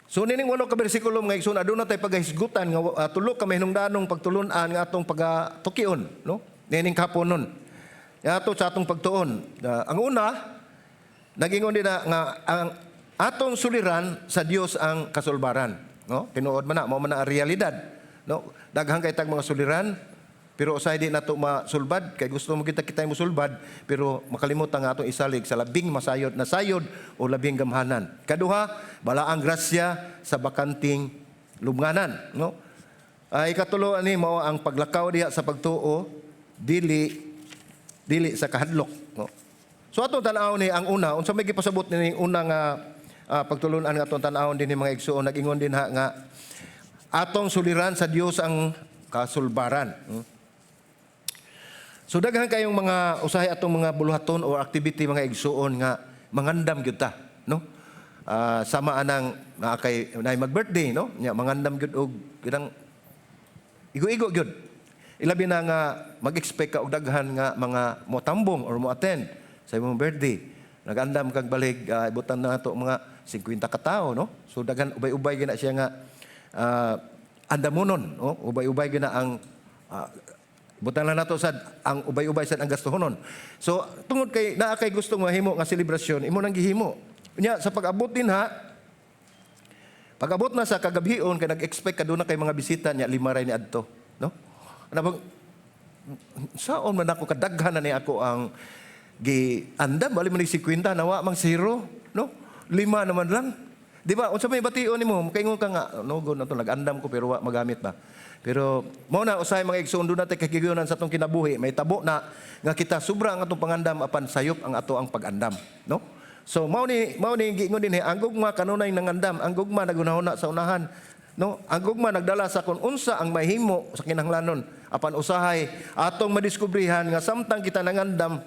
So nining walo ka bersikulo, mga igsoon, aduna tay pagahisgutan nga tulo ka mahinungdanong pagtulun-an nga atong pagatukion, no? Nining kaponon. Nga ato sa atong pagtuon. Ang una, nagingon din na nga ang atong suliran sa Dios ang kasulbaran, no? Tinuod man na, mao man na ang realidad, no? Daghan kay tag mga suliran, pero usahay di nato masulbad kay gusto mo kita kitay mosulbad, pero makalimutan nga atong isalig sa labing masayod na sayod o labing gamhanan. Kaduha, balaang grasya sa bakanting lubnganan, no? Ay, ikatulo ani mao ang paglakaw diha sa pagtuo dili dili sa kahadlok, no? So atong tan-awon ni ang una, unsa may gipasabot ni una nga pagtulunan nga atong tan-awon dinhi, mga igsuon? Nag-ingon din ha nga atong suliran sa Dios ang kasulbaran. So daghan kayong mga usahay atong mga buluhaton or activity, mga igsuon, nga mangandam gyud ta, no? Sama anang naa kay nay mag-birthday, no? Nya mangandam gyud og kanang igo-igo gyud. Ilabi na nga mag-expect ka og daghan nga mga mo tambong or mo attend sa imong birthday. Nagandam kag balig ibutan na nato mga 50 ka tawo, no? So daghan, ubay-ubay gina siya nga andamonon, no? Ubay-ubay gina ang butan lang nato sad ang ubay-ubay sad ang gastuhonon. So tungod kay naa kay gusto mahimo nga selebrasyon, imo nang gihimo. Nya sa pag-abot din ha, pag-abot na sa kagabhion kay nag-expect ka duna kay mga bisita niya, lima ray ni adto, no? Ano bang saon man ako kadaghan na ni ako ang gi andam, bali man ni 50, nawa mang zero, no? Lima naman lang. Di ba? Unsa may bation nimo? Makaingon ka nga, "No, go na to, nag-andam ko pero wa magamit ba." Pero mao na usahay, mga igsoon, duna tay kahigayunan sa atong kinabuhi, may tabo na nga kita sobra ang atong pangandam apan sayop ang ato ang pag-andam, no? So mao ni giingon dinhi, ang gugma kanunay nangandam, ang gugma nagunahuna sa unahan. No, ang gugma nagdala sa kung unsa ang mahimo sa kinahanglanon. Apan usahay atong madiskubrihan nga samtang kita nangandam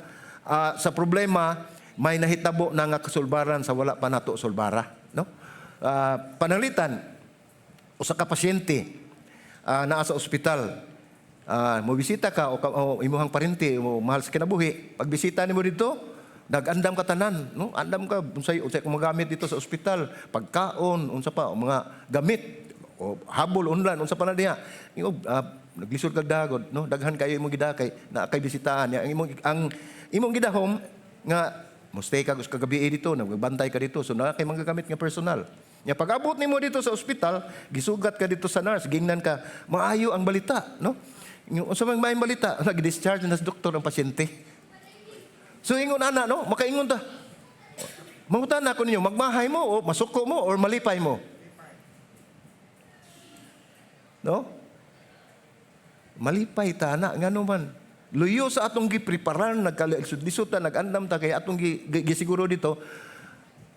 sa problema, may nahitabo na nga kasulbaran sa wala pa nato sulbara, no? Pananglitan usa ka pasyente naa sa ospital. Mo bisita ka o imuhang parente o mahal sa kinabuhi. Pagbisita nimo dito, nag-andam ka tanan, no? Andam ka unsay unsay kung magamit dito sa ospital, pagkaon, unsa pa, o mga gamit o habol unlan, unsa pa na diha. Ingon, naglisod kag dagod, no? Daghan kayo imong gidakay na kay bisitahan niya. Ang imong gidahom nga mo stay ka sa kagabi dito, nagbantay ka dito, so naa kay mga gamit nga personal. Nya pag-abot nimo dito sa ospital, gisugat ka dito sa nurse, gingnan ka, "Maayo ang balita," no? Yung unsa man maayong balita? Nag-discharge na sa doktor ang pasyente. So ingon ana, no? Makaingon ta. Mangutana ko ninyo, magmahay mo o masuko mo or malipay mo? No? Malipay ta na, ngano man. Luyo sa atong gipreparan, nagkalisod-lisod ta, nag-andam ta kay atong gisiguro dito.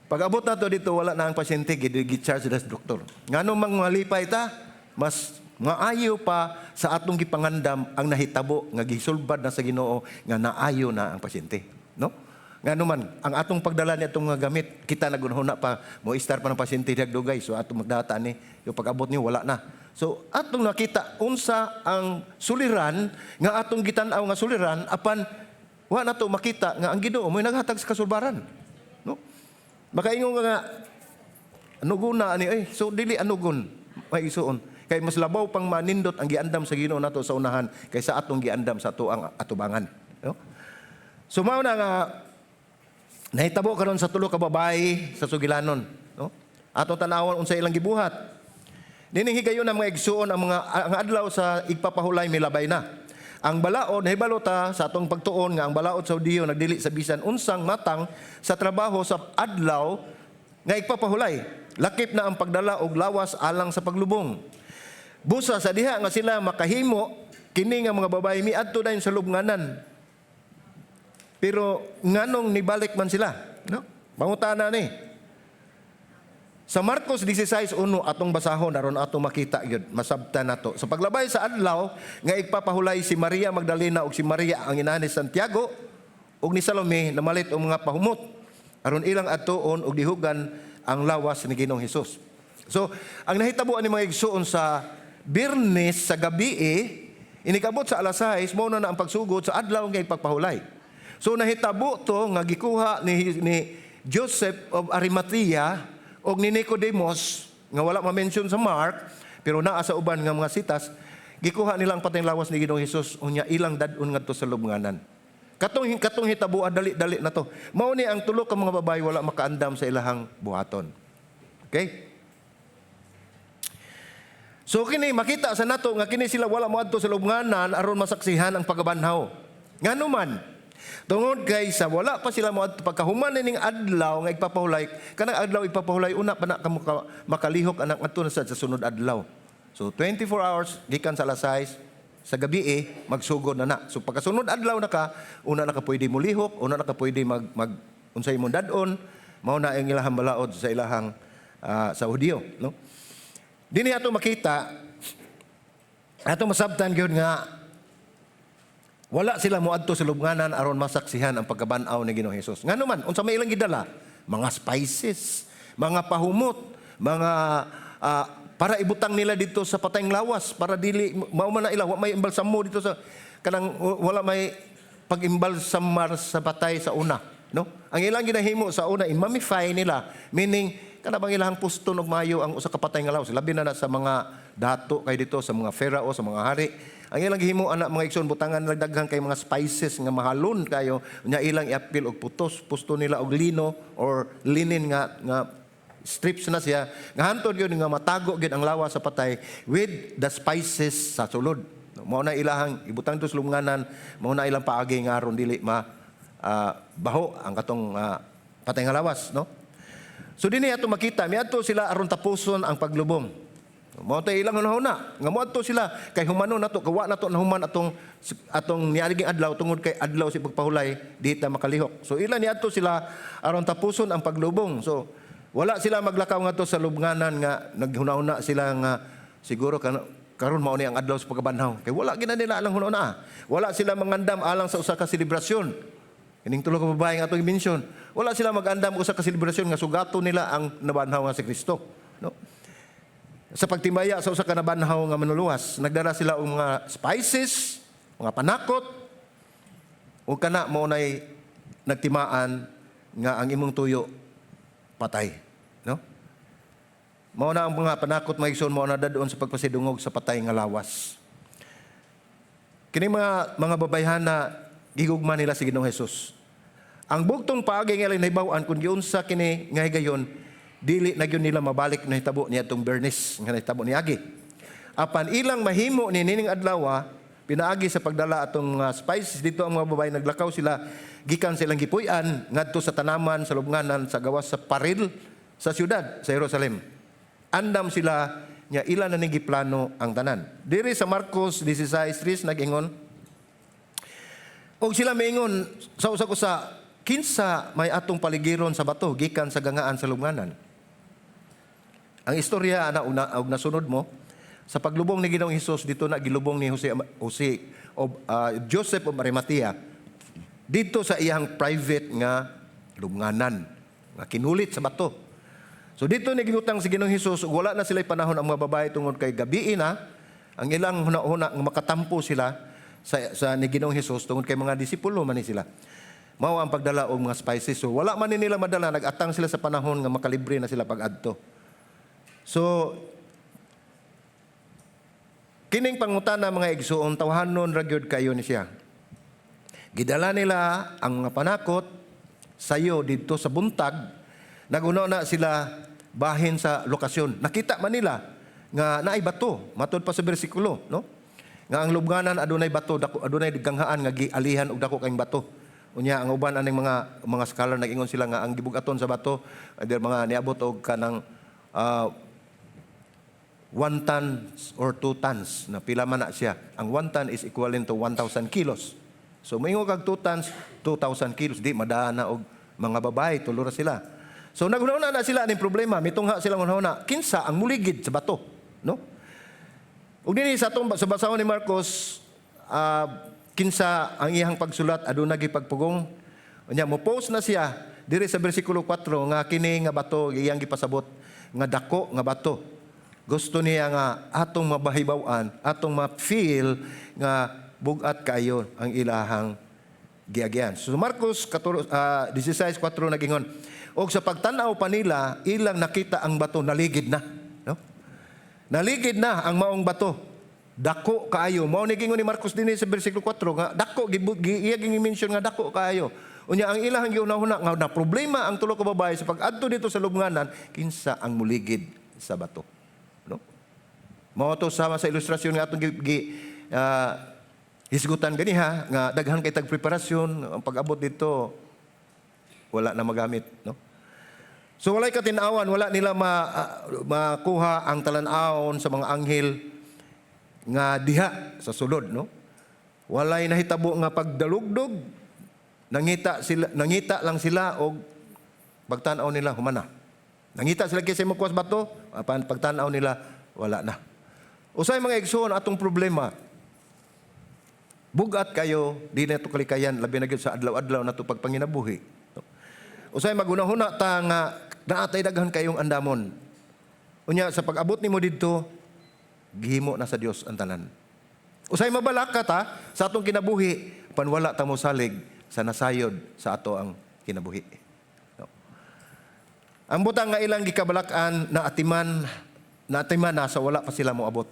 Pag abot nato dito, wala na ang pasyente, gi-charge na sa doktor. Ngano mang malipay ta, mas maayo pa sa atong gipangandam ang nahitabo nga gisulbad na sa Ginoo nga naayo na ang pasyente, no? Ngano man, ang atong pagdala ni atong mga gamit, kita nagunahuna pa, mo istar pa ng pasyente diha dugay, so atong magdata ni, yung pag-abot niyo wala na. So atong nakita unsa ang suliran nga atong gitan-aw nga suliran apan wa nato makita nga ang Ginoo mo'y naghatag sa kasulbaran. No? Makaingon ka nga anuguna ani ay, so dili anugon may isuon kay mas labaw pang manindot ang giandam sa Ginoo nato sa unahan kaysa atong giandam sa atoang atubangan, no? So mao na nga nahitabo karon sa tulo ka babae sa sugilanon, no? Atong tanawon unsa ilang gibuhat. Nining higayon ang mga igsuon, ang adlaw sa igpapahulay milabay na. Ang balaod, nahibalo ta sa atong pagtuon nga ang balaod sa Hudiyo nagdili sa bisan unsang matang sa trabaho sa adlaw nga igpapahulay. Lakip na ang pagdala og lawas alang sa paglubong. Busa sa diha nga sila makahimo kini nga mga babae miadto dayon sa lubnganan. Pero nganong nibalik man sila, no? Pangutana ni. Sa Marcos 16:1 atong basahon aron atong makita gyud, masabtan nato. Sa paglabay sa adlaw nga igpapahulay, si Maria Magdalena ug si Maria ang inahan ni Santiago ug ni Salome namalit og mga pahumot aron ilang adtuon ug dihugan ang lawas ni Ginoong Hesus. So, ang nahitabo ani, mga igsuon, sa Biyernes sa gabi inikabot sa alas 6, mao na na ang pagsugod sa adlaw nga igpapahulay. So nahitabo to nga gikuha ni Joseph of Arimathea og ni Nicodemus. nga wala ma-mention sa Mark, pero naa sa uban nga mga sitas, gikuha nila ang patayng lawas ni Ginoong Hesus, unya ilang dad-on ngadto sa lubnganan. Katong hitabuan, dali-dali na to. Mao ni ang tulo ka mga babae wala makaandam sa ilahang buhaton. Okay? So kini makita sa nato nga kini sila wala moadto sa lubnganan aron masaksihan ang pagkabanhaw. Ngano man? Tungod kay sa wala pa sila moadto, pagkahuman ning adlaw nga igpapahulay, kanang adlaw igpapahulay, una pa na kamo makalihok anak ngadto na sa sunod adlaw. So 24 hours gikan sa alas 6 sa gabi eh, magsugod na na. So pagkasunod adlaw na ka, una na ka pwede mulihok, una na ka pwede mag, mag unsay imong dad-on, mao na ang ilahang balaod sa ilahang sa Hudiyo, no? Dinhi ato makita, ato masabtan gyud nga wala sila moadto sa lubnganan aron masaksihan ang pagkaban-aw ni Ginoong Hesus. Ngano man, unsa may ilang gidala? Mga spices, mga pahumot, mga para ibutang nila dito sa patayng lawas para dili mao man na ila, wa may imbalsamo dito sa kanang wala may pag-imbalsamar sa patay sa una, no? Ang ilang ginahimo sa una, i-mummify nila, meaning kana bang ilahang puston og maayo ang usa ka patay nga lawas, labi na na sa mga dato kay dito sa mga pharaoh, sa mga hari. Ang ilang gihimo ana, mga igsoon, butangan nila daghan kay mga spices nga mahalon kayo, nya ilang iapil og putos, pusto nila og lino or linen nga strips na siya nga hantod gyud nga matago gyud ang lawas sa patay with the spices sa sulod. Mao na ilahang ibutang to sa lubnganan, mao na ilang paagi nga aron dili ma baho ang katong patay nga lawas, no? So dinhi ato makita, miadto sila aron tapuson ang paglubong. Mao tay ilang hunahuna nga moadto sila kay humano nato, kawa nato na human atong atong niaging adlaw tungod kay adlaw si pagpahulay, di ta makalihok. So ila niadto sila aron tapuson ang paglubong. So wala sila maglakaw ngadto sa lubnganan nga naghunahuna sila nga siguro karon mao ni ang adlaw sa pagkabanhaw. Kay wala gina nila alang hunahuna. Wala sila mangandam alang sa usa ka selebrasyon. Kining tulo ka babae nga atong i-mention. Wala sila magandam usa ka selebrasyon nga sugato nila ang nabanhaw nga si Kristo. No? Sa pagtimbaya sa usa ka nabanhaw nga manluluwas, nagdala sila og mga spices, mga panakot, ug kana mao nay nagtimaan nga ang imong tuyo patay, no? Mao na ang mga panakot, mga igsoon, mao na dad-on sa pagpasidungog sa patay nga lawas. Kini mga babayhana, gigugma nila si Ginoong Hesus. Ang bugtong paagi nga ilang nahibaw-an kung giunsa kini nga higayon, dili na gyud nila mabalik na hitabo niya atong Bernes nga nahitabo niagi. Apan ilang mahimo ni nining adlaw, pinaagi sa pagdala atong spices dito, ang mga babae naglakaw sila gikan sa ilang gipuy-an ngadto sa tanaman sa lubnganan sa gawas sa paril sa siyudad sa Jerusalem. Andam sila nga ila na ning giplano ang tanan. Diri sa Marcos 16:3 nag-ingon, "Og sila miingon sa usa ko sa kinsa may atong paligiron sa bato gikan sa gangaan sa lubnganan?" Ang istorya ana una og nasunod mo sa paglubong ni Ginoong Hesus, dito na gilubong ni Jose Jose of Joseph of Arimathea dito sa iyang private nga lubnganan nga kinulit sa bato. So dito ni gibutang si Ginoong Hesus ug wala na sila panahon ang mga babae tungod kay gabi na. Ang ilang huna-huna nga makatampo sila sa ni Ginoong Hesus tungod kay mga disipulo man ni sila. Mao ang pagdala og mga spices. So wala man ni nila madala, nag-atang sila sa panahon nga makalibre na sila pag-adto. So kining pangutana, mga igsuon, tawhanon ra gyud kayo ni siya. Gidala nila ang mga panakot sayo didto sa buntag, naguna na sila bahin sa lokasyon. Nakita man nila nga naay bato, matod pa sa bersikulo, no? Nga ang lubnganan adunay bato, dako, adunay ganghaan nga gialihan og dako kayong bato. Unya ang uban aning mga scholar, nag-ingon sila nga ang gibugaton sa bato either mga niabot og kanang 1 ton or 2 tons na pila man na siya. Ang 1 ton is equivalent to 1,000 kilos. So moingon kag 2 tons, 2,000 kilos, di madaan na og mga babae, tulo ra sila. So naghuna na sila aning problema, mitungha sila hunahuna, kinsa ang muligid sa bato, no? Ug dinhi sa atong sa basahon ni Marcos, kinsa ang iyang pagsulat aduna gipagpugong. Unya mo post na siya diri sa bersikulo 4 nga kini nga bato iyang gipasabot nga dako nga bato. Gusto niya nga atong mabahibaw-an, atong ma-feel nga bugat kayo ang ilahang giagyan. So Marcos 14, 16:4 nagingon, "Og sa pagtan-aw pa nila, ilang nakita ang bato naligid na." Naligid na ang maong bato. Dako kaayo. Mao ni gingon ni Marcos dinhi sa bersikulo 4 nga dako iya gi-mention nga dako kaayo. Unya ang ilang gihuna-huna nga na problema ang tulo ka babae sa pag-adto dito sa lubnganan, kinsa ang muligid sa bato. No? Mao to sama sa ilustrasyon nga atong gi hisgutan ganiha nga daghan kay tag preparasyon, ang pag-abot dito wala na magamit, no? So walay katinawan, wala nila makuha ang talan-awon sa mga anghel nga diha sa sulod, no? Walay nahitabo nga pagdalugdog, nangita sila, nangita lang sila og pagtan-aw nila, humana. Nangita sila kinsay mokuha sa bato, apan pagtan-aw nila, wala na. Usay, mga igsoon, atong problema, bugat kayo, di na ito kalikayan, labi na gyud sa adlaw-adlaw na ito pagpanginabuhi. No? Usay maghuna-huna ta nga naatay daghan kayong andamon. Unya sa pag-abot nimo didto, gihimo na sa Dios ang tanan. Usay mabalaka ta sa atong kinabuhi, panwala ta mo salig sa nasayod sa ato ang kinabuhi. No? Ang butang nga ilang gikabalak-an na atiman na sa wala pa sila moabot.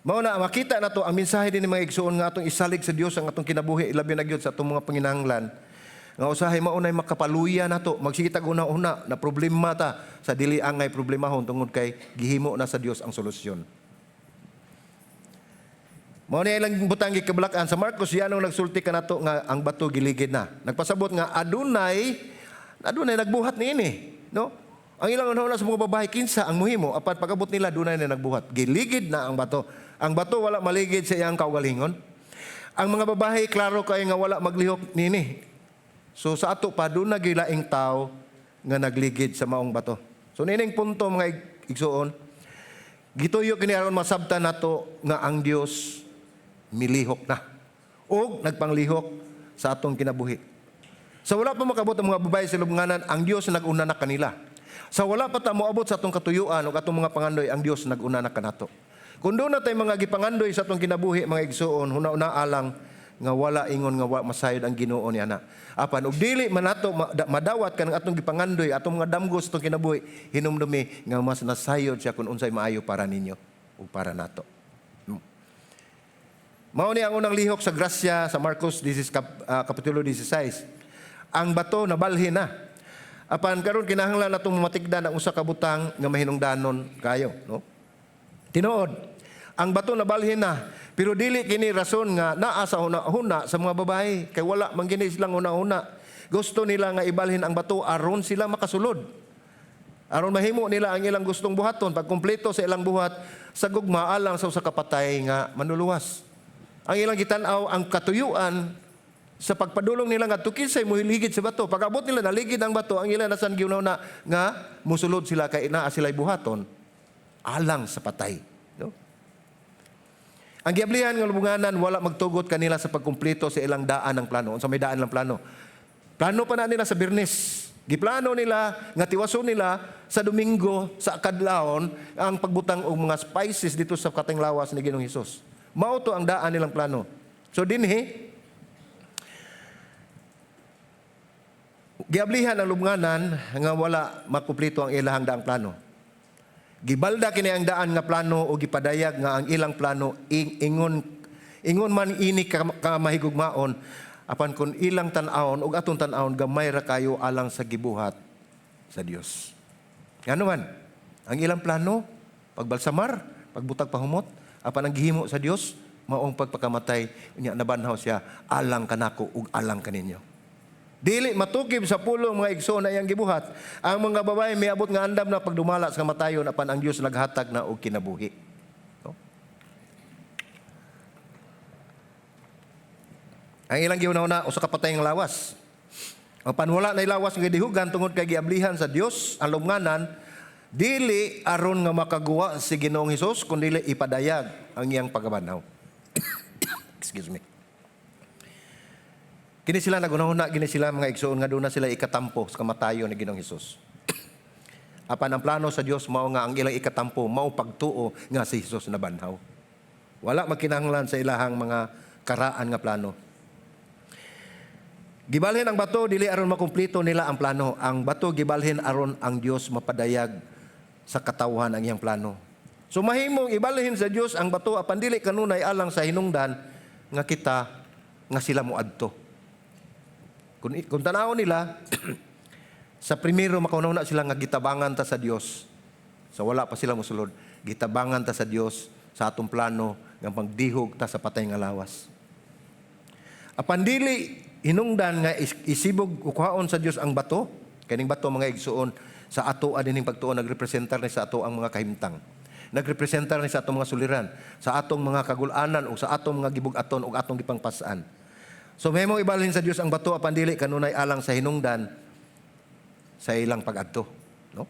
Mao na makita nato ang mensahe din ni, mga igsoon, nga atong isalig sa Dios ang atong kinabuhi, ilabi na gyud sa atong mga panginahanglan. Nga usahay mao nay makapaluya nato, magsige tag una-una na problema ta sa dili angay problemahon tungod kay gihimo na sa Dios ang solusyon. Mao ni ilang butang gikabalak-an sa Marcos yanong nagsulti kanato nga ang bato giligid na. Nagpasabot nga adunay nagbuhat niini, no? Ang ilang una sa mga babae, kinsa ang muhimo, apan pag-abot nila, dunay na nagbuhat. Giligid na ang bato. Ang bato wala maligid sa iyang kaugalingon. Ang mga babae, klaro kay nga wala maglihok nini. So sa ato pa duna gilaing tao nga nagligid sa maong bato. So nining punto, mga igsoon, gituyo kini aron masabtan nato nga ang Dios milihok na og nagpanglihok sa atong kinabuhi. Sa wala pa makabot ang mga babae sa lubnganan, ang Dios nag-una na kanila. Sa wala pa ta moabot sa atong katuyuan o atong mga pangandoy, ang Dios nag-una na kanato. Kung duna tay mga gipangandoy sa atong kinabuhi, mga igsoon, huna-una alang nga wala ingon nga wa masayod ang Ginoo niya na. Apan og dili man nato madawat kanang atong gipangandoy, atong mga damgo sa atong kinabuhi, hinumdumi nga mas nasayod siya kung unsay maayo para ninyo ug para nato. Mao ni ang unang lihok sa grasya sa Marcos 16, Kapitulo 16. Ang bato nabalhin na. Apan karon kinahanglan natong matigdan ang usa ka butang nga mahinungdanon kayo, no? Tinuod, ang bato nabalhin na, pero dili kini rason nga naa sa huna-huna sa mga babae kay wala man gini silang huna-huna. Gusto nila nga ibalhin ang bato aron sila makasulod. Aron mahimo nila ang ilang gustong buhaton, pagkumpleto sa ilang buhat sa gugma alang sa usa ka patay nga manluluwas. Ang ilang gitan-aw ang katuyuan sa pagpadulong nila nga kinsay muhiligid sa bato. Pag-abot nila, naligid ang bato, ang ilang nasan na nga musulod sila kay naa sila'y buhaton alang sa patay. No? Ang giablihan nga lubunganan, wala magtugot kanila sa pagkumpleto sa ilang daan ng plano. Unsa may daan ng plano? Plano pa na nila sa Biyernes. Giplano nila nga tiwason nila sa Domingo sa kadlawon ang pagbutang og mga spices dito sa katenglawas ni Ginoong Hesus. Mao to ang daan nilang plano. So dinhi giablihan ang lubnganan nga wala makumpleto ang ilahang daang plano. Gibalda kini ang daan nga plano o gipadayag nga ang ilang plano ingon ingon man ini ka mahigugmaon, apan kun ilang tan-awon ug atong tan-awon, gamay ra kayo alang sa gibuhat sa Dios. Ngano man ang ilang plano, pagbalsamar, pagbutag pahumot, apan ang gihimo sa Dios maong pagpakamatay, unya nabanhaw siya alang kanako ug alang kaninyo. Dili matukib sa pulong, mga igsoon, na iyang gibuhat. Ang mga babae miabot nga andam na pagdumala sa kamatayon, apan ang Dios naghatag na og kinabuhi. No? Ang ilang gihuna-huna, usa ka patay nga lawas. Apan wala na lawas nga gidihugan tungod kay giablihan sa Dios ang lubnganan, dili aron nga makaguwa si Ginoong Hesus, kundi ipadayag ang iyang pagkabanhaw. Excuse me. Kini sila nagunahuna, kini sila, mga igsoon, nga duna sila ikatampo sa kamatayon ni Ginoong Hesus. Apan ang plano sa Dios mao nga ang ilang ikatampo mao pagtuo nga si Hesus nabanhaw. Wala magkinahanglan sa ilahang mga karaan nga plano. Gibalhin ang bato dili aron makumpleto nila ang plano. Ang bato gibalhin aron ang Dios mapadayag sa katawhan ang iyang plano. So mahimong ibalhin sa Dios ang bato apan dili kanunay alang sa hinungdan nga kita nga sila moadto. Kung tanawon nila sa primero, makauna sila nga gitabangan ta sa Dios. Sa wala pa sila mosulod, gitabangan ta sa Dios sa atong plano nga pagdihog ta sa patay nga lawas. Apan dili hinungdan nga isibog kuhaon sa Dios ang bato, kaning bato, mga igsuon, sa ato adining pagtuo nagrepresentar ni sa ato ang mga kahimtang. Nagrepresentar ni sa atong mga suliran, sa atong mga kagulanan o sa atong mga gibugaton o atong gipangpasan. So mahimong ibalhin sa Dios ang bato apan dili kanunay alang sa hinungdan sa ilang pag-adto, no?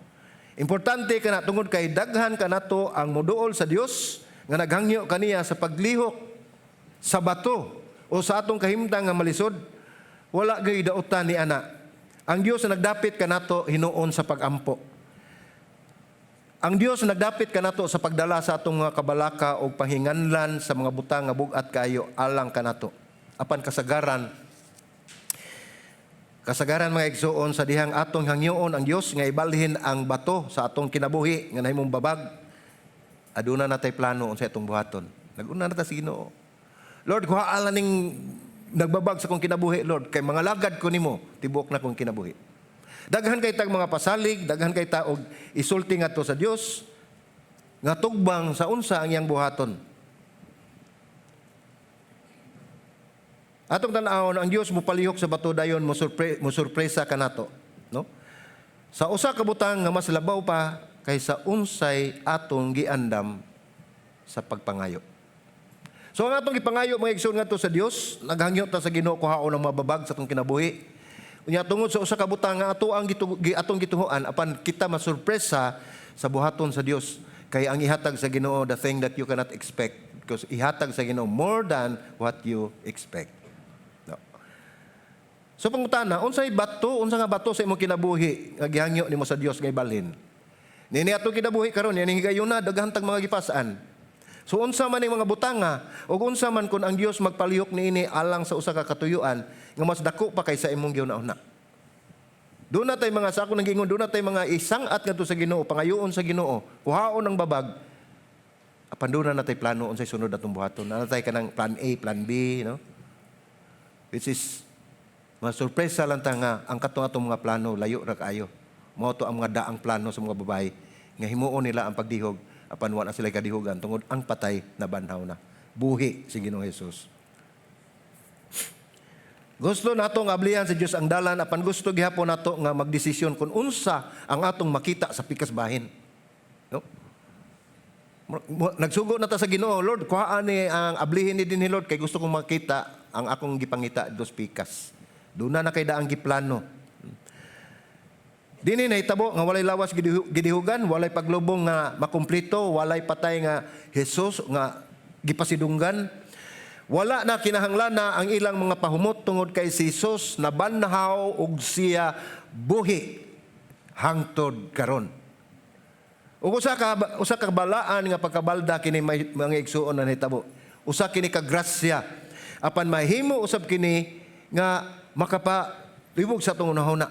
Importante kana tungod kay daghan kanato ang moduol sa Dios nga naghangyo kaniya sa paglihok sa bato o sa atong kahimtang nga malisod. Wala gyud dautan ni ana. Ang Dios na nagdapit kanato hinuon sa pagampo. Ang Dios na nagdapit kanato sa pagdala sa atong mga kabalaka o panghinganlan sa mga butang nga bug-at kaayo alang kanato. Apan kasagaran, mga igsuon, sa dihang atong hangyoon ang Dios nga ibalhin ang bato sa atong kinabuhi nga nahimong babag, aduna na tay plano unsa atong buhaton. Nag-una na ta sa Ginoo. "Lord, kuhaa lang ning nagbabag sa akong kinabuhi, Lord, kay mga lagad ko nimo tibuok na akong kinabuhi." Daghan kay tag mga pasalig, daghan kay ta og isulti ngadto sa Dios nga tugbang sa unsa ang iyang buhaton. Atong tan-awon, ang Dios mopalihok sa bato, dayon mo sorpresa kanato, no? Sa usa ka butang nga mas labaw pa kaysa unsay atong giandam sa pagpangayo. So ang atong gipangayo, mga igsoon, ngadto sa Dios, naghangyo ta sa Ginoo, kuhaon ang mababag sa atong kinabuhi. Unya tungod sa usa ka butang nga ato ang atong gituhoan, apan kita masurpresa sa buhaton sa Dios, kay ang ihatag sa Ginoo, the thing that you cannot expect, because ihatag sa Ginoo more than what you expect. No. So pangutana, unsay bato, unsa nga bato sa imong kinabuhi nga gihangyo nimo sa Dios nga ibalhin? Nini atong kinabuhi karon, yani higayuna, daghan tag mga gipas-an. So unsa man ning mga butanga ug unsa man kun ang Dios magpalihok niini alang sa usa ka katuyuan nga mas dako pa kaysa imong gihuna-huna? Doon na tay mga, sa ako nang giingon, doon na tay mga isang-at ngadto sa Ginoo, pangayoon sa Ginoo, kuhaon ang babag. Apan doon na natay plano unsay sunod atong buhaton. Naa tay kanang plan A, plan B, no? Which is masurpresa lang ta nga ang katong atong mga plano layo ra kaayo. Mao to ang mga daang plano sa mga babae nga himuon nila ang pagdihog, apan wa na sila kadihogan tungod ang patay nabanhaw na. Buhi si Ginoong Jesus. Gusto nato nga ablihan sa Dios ang dalan, apan gusto gihapon nato nga magdesisyon kung unsa ang atong makita sa pikas bahin. No? Nagsugo na ta sa Ginoo, "Lord, kuhaan ni ang ablihin ni dinhi, Lord, kay gusto kong makita ang akong gipangita dos pikas." Doon na kay daang giplano. Dini nahitabo nga walay lawas gidihugan, walay paglubong nga makumplito, walay patay nga Jesus nga gipasidunggan. Wala na kinahanglan na ang ilang mga pahumot tungod kay si Jesus nabanhaw ug siya buhi hangtod karon. Ug usa ka balaan nga pagkabalda kini, may mga igsuon, na nahitabo. Usa kini ka grasya. Apan mahimo usab kini nga makapalibog sa atong hunahuna.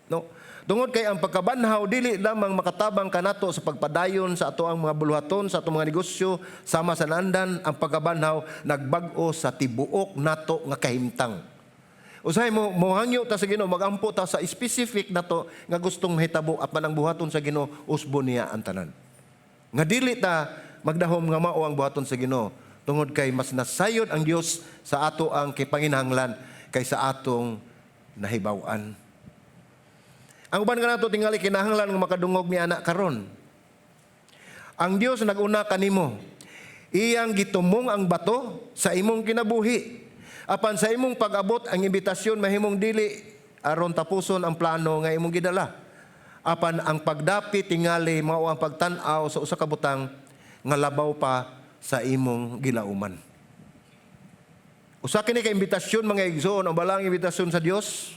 No? Tungod kay ang pagkabanhaw dili lamang makatabang kanato sa pagpadayon sa ato ang mga buluhaton, sa atong mga negosyo, sama sa naandan, ang pagkabanhaw nagbag-o sa tibuok nato nga kahimtang. Usahay mo mohangyo ta sa Ginoo, magampo ta sa specific nato nga gustong mahitabo, apan ang buhaton sa Ginoo, usbo niya ang tanan. Nga dili ta magdahom nga mao ang buhaton sa Ginoo tungod kay mas nasayod ang Dios sa ato ang kipanginahanglan kaysa atong nahibaw-an. Ang uban kanato tingali kinahanglan nga makadungog ni ana karon. Ang Dios nag-una kanimo. Iyang gitumong ang bato sa imong kinabuhi. Apan sa imong pag-abot, ang imbitasyon mahimong dili aron tapuson ang plano nga imong gidala. Apan ang pagdapit tingali mao ang pagtan-aw sa usa ka butang nga labaw pa sa imong gilauman. Usa kini ka imbitasyon, mga igsoon, ang balaang imbitasyon sa Dios.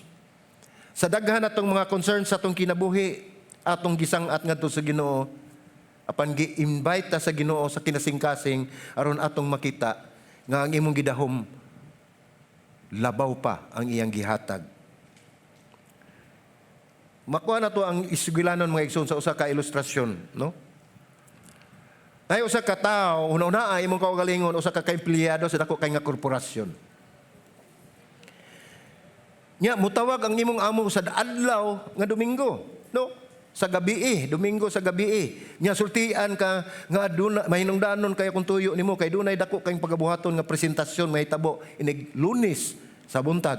Sa daghan atong mga concerns sa atong kinabuhi, atong gisang-at ngadto sa Ginoo, apan gi-invite ta sa Ginoo sa kinasingkasing aron atong makita nga ang imong gidahom labaw pa ang iyang gihatag. Makuha na to ang isugilanon, mga igsoon, sa usa ka ilustrasyon, no? Ay usa ka tawo, una-una ay imong kaugalingon usa ka ka-empleyado sa dako kay nga korporasyon. Nya mutawag ang imong amo sa adlaw nga Domingo, no? Sa gabi, Domingo sa gabi. Nya sultian ka nga aduna mahinungdanon kay kung tuyo nimo kay dunay dako kayong pagabuhaton nga presentasyon mahitabo inig Lunes sa buntag.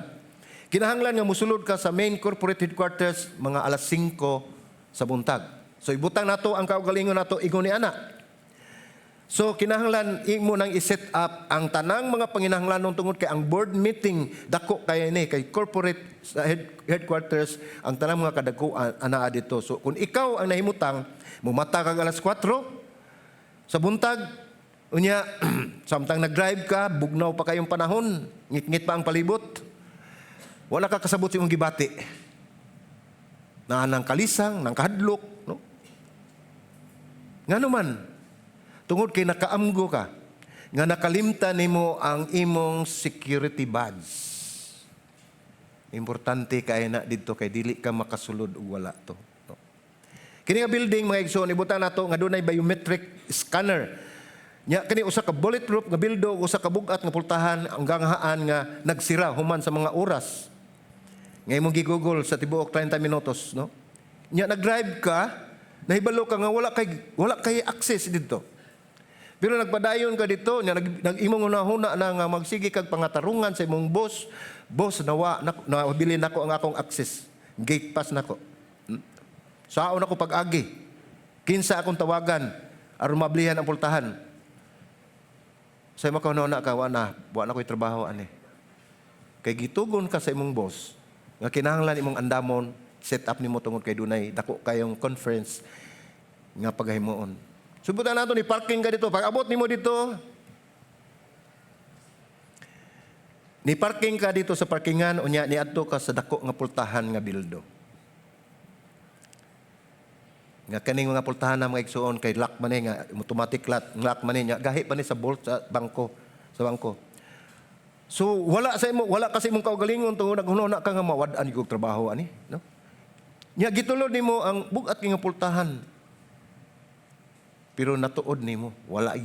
Kinahanglan nga musulod ka sa main corporate headquarters mga alas 5 sa buntag. So ibutang nato ang kaugalingon nato ingon ni ana. So kinahanglan imo nang i-set up ang tanang mga panginahanglanon tungod kay ang board meeting dako kay ni kay corporate sa headquarters, ang tanang mga kadakuan anaa dito. So kung ikaw ang nahimutang, mumata kag alas 4 sa buntag, unya samtang nag-drive ka, bugnaw pa kayong panahon, ngit-ngit pa ang palibot. Wala ka kasabot sa imong gibati. Na nang kalisang, nang kahadlok, no? Ngano man, tungod kay nakaamgo ka, nga nakalimtan nimo ang imong security badge. Importante kay na didto kay dili ka makasulod og wala to. No? Kini nga building, mga igsoon, ibutang nato nga dunay biometric scanner. Nya kini usa ka bulletproof nga bildo, usa ka bug-at nga pultahan ang ganghaan nga nagsira human sa mga oras. Nga imong gi-Google sa tibuok 30 minutos, no? Nya nag-drive ka, nahibalo ka nga wala kay access didto. Pero nagpadayon ka dito, nya nag imong hunahuna na nga magsige kag pangatarungan sa imong boss, "Boss, nawa na, nabilin nako ang akong access. Gate pass nako. Saon ako pag-agi? Kinsa akong tawagan aron mablihan ang pultahan?" Sa imo na ka, wa na ko'y trabaho ani. Kay gitugon ka sa imong boss nga kinahanglan imong andamon set up nimo tungod kay dunay dako kayong conference nga pagahimuon. Subutan nato ni parking ka dito. Pag abot nimo dito, ni parking ka dito sa parkingan, unya niadto ka sa dako nga pultahan nga bildo. Nga kaning mga pultahan na, mga igsuon, kay lock man ni nga automatic lock, lock man ni nya gahi pa ni sa bolt sa bangko. So wala kasi imong kaugalingon tungod naghunahuna ka nga mawad-an og trabaho ani, no? Nya gitulod nimo ang bug-at nga pultahan. Pero natuod nimo wala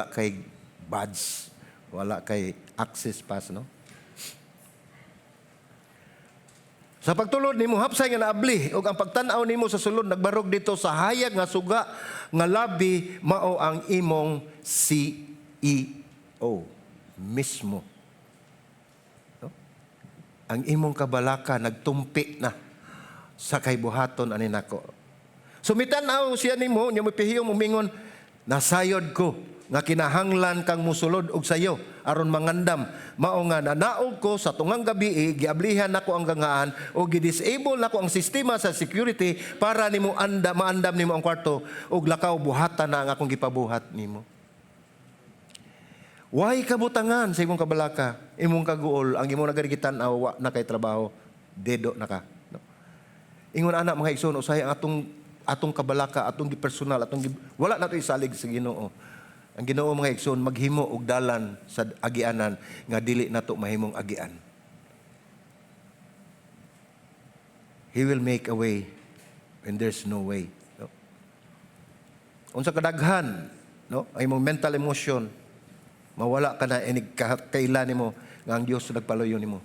kay badge, wala kay access pass, no? Sa pagtulod nimo hapsay nga naabli ug ang pagtan-aw nimo sa sulod nagbarog dito sa hayag nga suga nga labi mao ang imong CEO mismo. No? Ang imong kabalaka nagtumpi na sa kay buhaton ani nako. So mitan-aw siya nimo, nya mopihiyong mumingon, "Nasayod ko nga kinahanglan kang musulod og sayo aron mangandam, mao nga nanaog ko sa tungang gabi, giablihan nako ang ganghaan o gi-disable nako ang sistema sa security para nimo anda maandam nimo ang kwarto ug lakaw buhatan na ang akong gipabuhat nimo." Way kabutangan sa imong kabalaka, imong kaguol, ang imong nagarigitan-aw wa na kay trabaho, dedo na ka. No? Ingon ana, mga igsoon, usahay ang atong kabalaka, atong gipersonal, wala nato isalig sa Ginoo. Ang Ginoo, mga igsoon, maghimo og dalan sa agianan nga dili nato mahimong agian. He will make a way when there's no way. No? Unsa kadaghan, no? Ang imong mental emotion, mawala ka na inig kailan nimo nga ang Dios nagpaluyo nimo.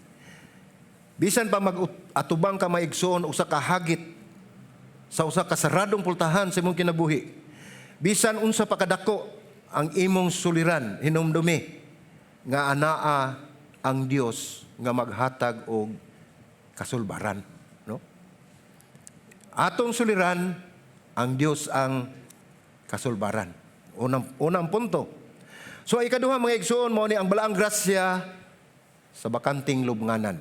Bisan pa mag-atubang ka, maigsoon, usa ka hagit sa usa ka saradong pultahan sa imong kinabuhi. Bisan unsa pa kadako ang imong suliran, hinumdumi nga anaa ang Dios nga maghatag og kasulbaran, no? Atong suliran, ang Dios ang kasulbaran. Unang punto. So ikaduha, mga igsoon, mao ni ang balaang grasya sa bakanting lubnganan.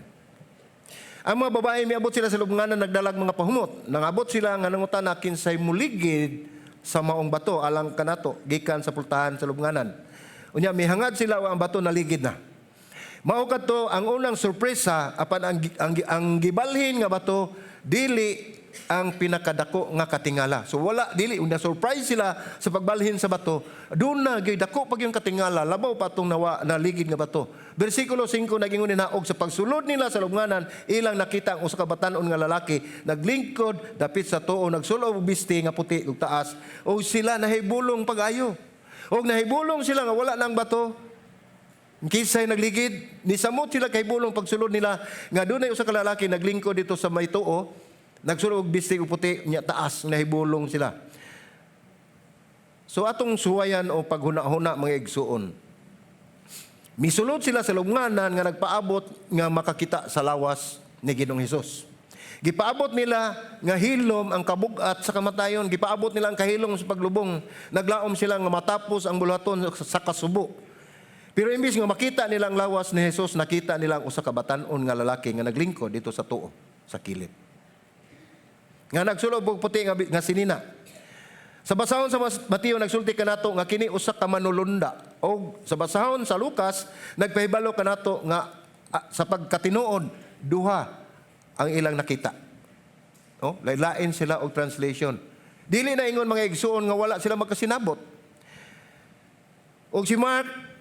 Ang mga babae miabot sila sa lubnganan nagdalag mga pahumot. Nangabot sila nga nangutana kinsay muligid sa maong bato alang kanato gikan sa pultahan sa lubnganan. Unya mihangad sila ang bato naligid na. Mao kadto ang unang sorpresa, apan ang gibalhin nga bato dili ang pinakadako nga katingala. So wala dili na surprise sila sa pagbalhin sa bato. Duna gyud dako pa gyud katingala, labaw pa atong nawa naligid nga bato. Bersikulo 5, nagingon na og sa pagsulod nila sa lubnganan, ilang nakita ang usa ka batan-on nga lalaki naglingkod dapit sa tuo, nagsulob og bisti nga puti ug taas, og sila nahibulong pag-ayo. Og nahibulong sila nga wala nang bato. Kinsay nagligid, nisamot sila kahibulong pagsulod nila nga dunay usa ka lalaki naglingkod dito sa may tuo, nagsulod og bisti ug puti nya taas, nahibulong sila. So atong suwayan o paghuna-huna, mga igsuon. Misulod sila sa lubnganan nga nagpaabot nga makakita sa lawas ni Ginoong Hesus. Gipaabot nila nga hilom ang kabugat sa kamatayon, gipaabot nila ang kahilom sa paglubong. Naglaom sila nga matapos ang buluhaton sa kasubo. Pero imbis nga makita nila ang lawas ni Jesus, nakita nila ang usa ka batan-on nga lalaki nga naglingkod dito sa tuo, sa kilid, nga nagsulob og puti nga sinina. Sa basahon sa Mateo, nagsulti kanato nga kini usa ka manulunda. Og sa basahon sa Lucas, nagpahibalo kanato nga sa pagkatinuod duha ang ilang nakita. Oh, lain sila og translation. Dili na ingon, mga igsuon, nga wala sila magkasinabot. Og si Mark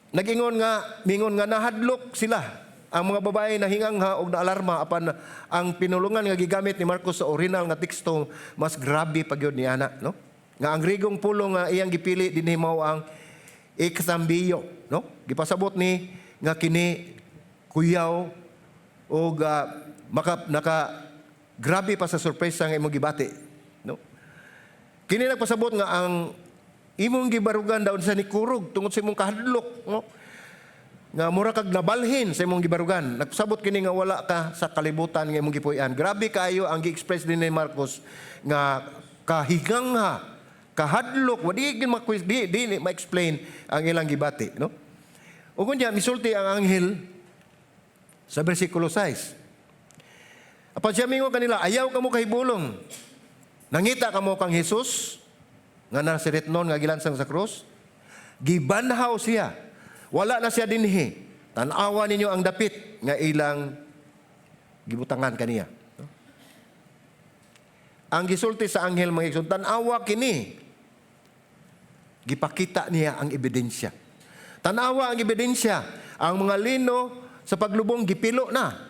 nagingon nga mingon nga nahadlok sila. Ang mga babae nahingangha og naalarma, apan ang pinulungan nga gigamit ni Marcos sa original nga teksto mas grabe pa gyud ni ana, no? Nga ang Grigong pulong nga iyang gipili dinhi mao ang eksambiyo, no? Gipasabot ni nga kini kuyaw og maka naka grabe pa sa sorpresa nga imong gibati, no? Kini nagpasabot nga ang imong gibarugan daw sa nikurog tungod sa imong kahadlok, no? Nga mura kag nabalhin sa imong gibarugan. Nagpasabot kini nga wala ka sa kalibutan nga imong gipuy-an. Grabe kaayo ang gi-express din ni Marcos nga kahigangha, kahadlok, wa di gid di ma-explain ang ilang gibati, no? Ug unya misulti ang anghel sa bersikulo 6. Apan siya mingon kanila, "Ayaw kamo kahibulong. Nangita kamo kang Jesus nga Nazaretnon nga gilansang sa krus. Gibanhaw siya. Wala na siya dinhi. Tan-awa ninyo ang dapit nga ilang gibutangan kaniya." No? Ang gisulti sa anghel, mga igsoon, tan-awa kini. Gipakita niya ang ebidensya. Tanawa ang ebidensya. Ang mga lino sa paglubong gipilo na.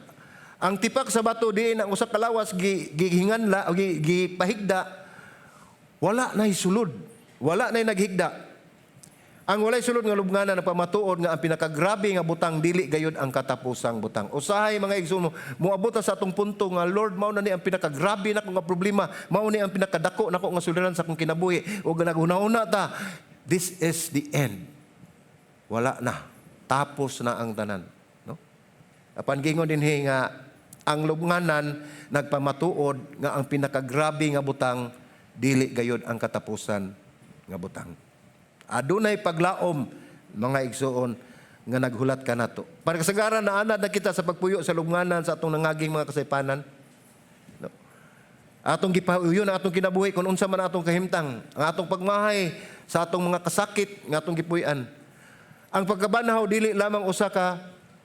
Ang tipak sa bato diin ang usa ka lawas gihinganla o gipahigda, wala na sulod. Wala na naghigda. Ang walay sulod nga lubnganan nagpamatuod nga ang pinakagrabe nga butang dili gayud ang katapusang butang. Usahay, mga igsoon, moabot ta sa atong punto nga, "Lord, mao na ni ang pinakagrabe nako nga problema, mao ni ang pinakadako nako nga suliran sa akong kinabuhi." Ug naghuna-huna ta, this is the end. Wala na. Tapos na ang tanan, no? Apan gingon dinhi nga ang lubnganan nagpamatuod nga ang pinakagrabe nga butang dili gayud ang katapusan nga butang. Adunay paglaom, mga igsuon, nga naghulat kanato. Para kasagaran naanad na kita sa pagpuyo sa lubnganan sa atong nangaging mga kasaypanan. No? Atong gipahuyon ang atong kinabuhi kung unsa man atong kahimtang, ang atong pagmahay sa atong mga kasakit nga atong gipuy-an. Ang pagkabanhaw dili lamang usa ka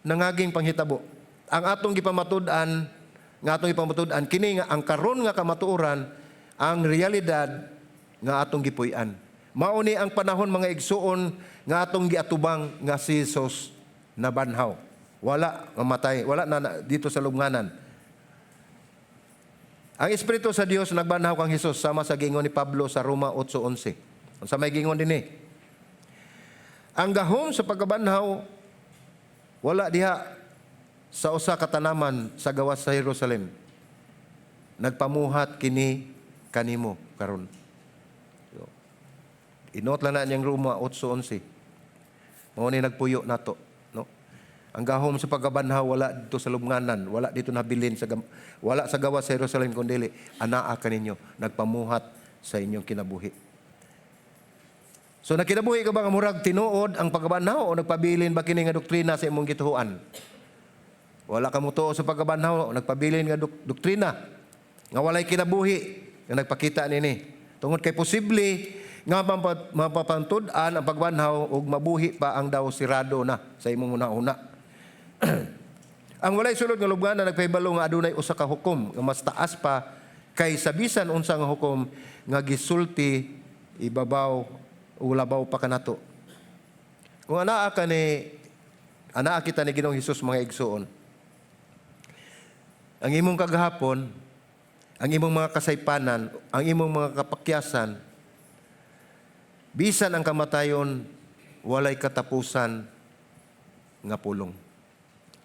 nangaging panghitabo. Ang atong gipamatud-an nga atong gipamatud-an kini nga ang karon nga kamatuoran, ang realidad nga atong gipuy-an. Mao ni ang panahon, mga igsuon, nga atong giatubang nga si Jesus nabanhaw. Wala mamatay, wala na dito sa lubnganan. Ang Espiritu sa Dios nagbanhaw kang Hesus sama sa gingon ni Pablo sa Roma 8:11. Unsa may gingon dinhi? Ang gahom sa pagkabanhaw wala diha sa usa ka tanaman sa gawas sa Jerusalem. Nagpamuhat kini kanimo karon. So, i-note lang na niyang Roma 8:11. Mao ni nagpuyo nato, no? Ang gahom sa pagkabanhaw wala dito sa lubnganan, wala dito nabilin wala sa gawas sa Jerusalem, kundi anaa kaninyo, nagpamuhat sa inyong kinabuhi. So nakinabuhi ka ba nga murag tinuod ang pagkabanhaw o nagpabilin ba kini nga doktrina sa imong gituohan? Wala ka motuo sa pagkabanhaw, nagpabilin nga doktrina nga walay kinabuhi nga nagpakita nini. Tungod kay posible nga mapapantud-an ang pagbanhaw ug mabuhi pa ang daw sirado na sa imong una-una. Ang walay sulod nga lubnganan nagpahibalo nga adunay usa ka hukom nga mas taas pa. Kay sa bisan unsa nga hukom nga gisulti, ibabaw o labaw pa kanato. Kung anaa kita ni Ginoong Hesus, mga igsuon, ang imong kagahapon, ang imong mga kasaypanan, ang imong mga kapakyasan, bisan ang kamatayon, walay katapusan nga pulong.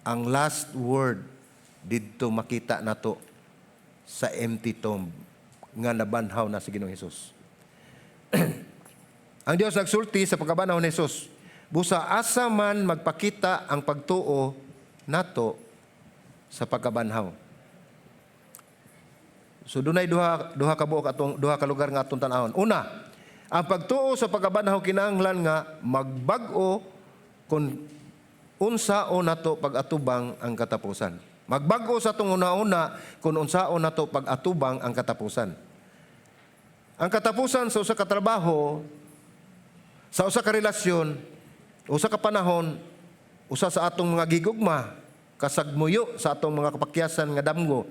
Ang last word didto makita nato sa empty tomb nga nabanhaw na si Ginoong Hesus. Ang Dios nagsulti sa pagkabanhaw ni Hesus. Busa asa man magpakita ang pagtuo nato sa pagkabanhaw? So dunay duha duha ka buok atong duha ka lugar nga atong tan-awon. Una, ang pagtuo sa pagkabanhaw kinahanglan nga magbag-o kung unsaon nato pag-atubang ang katapusan. Magbag-o sa atong una-una kung unsaon nato pag-atubang ang katapusan. Ang katapusan sa usa ka trabaho, sa usa ka relasyon, usa ka panahon, usa sa atong mga gigugma, kasagmuyo sa atong mga kapakyasan nga damgo.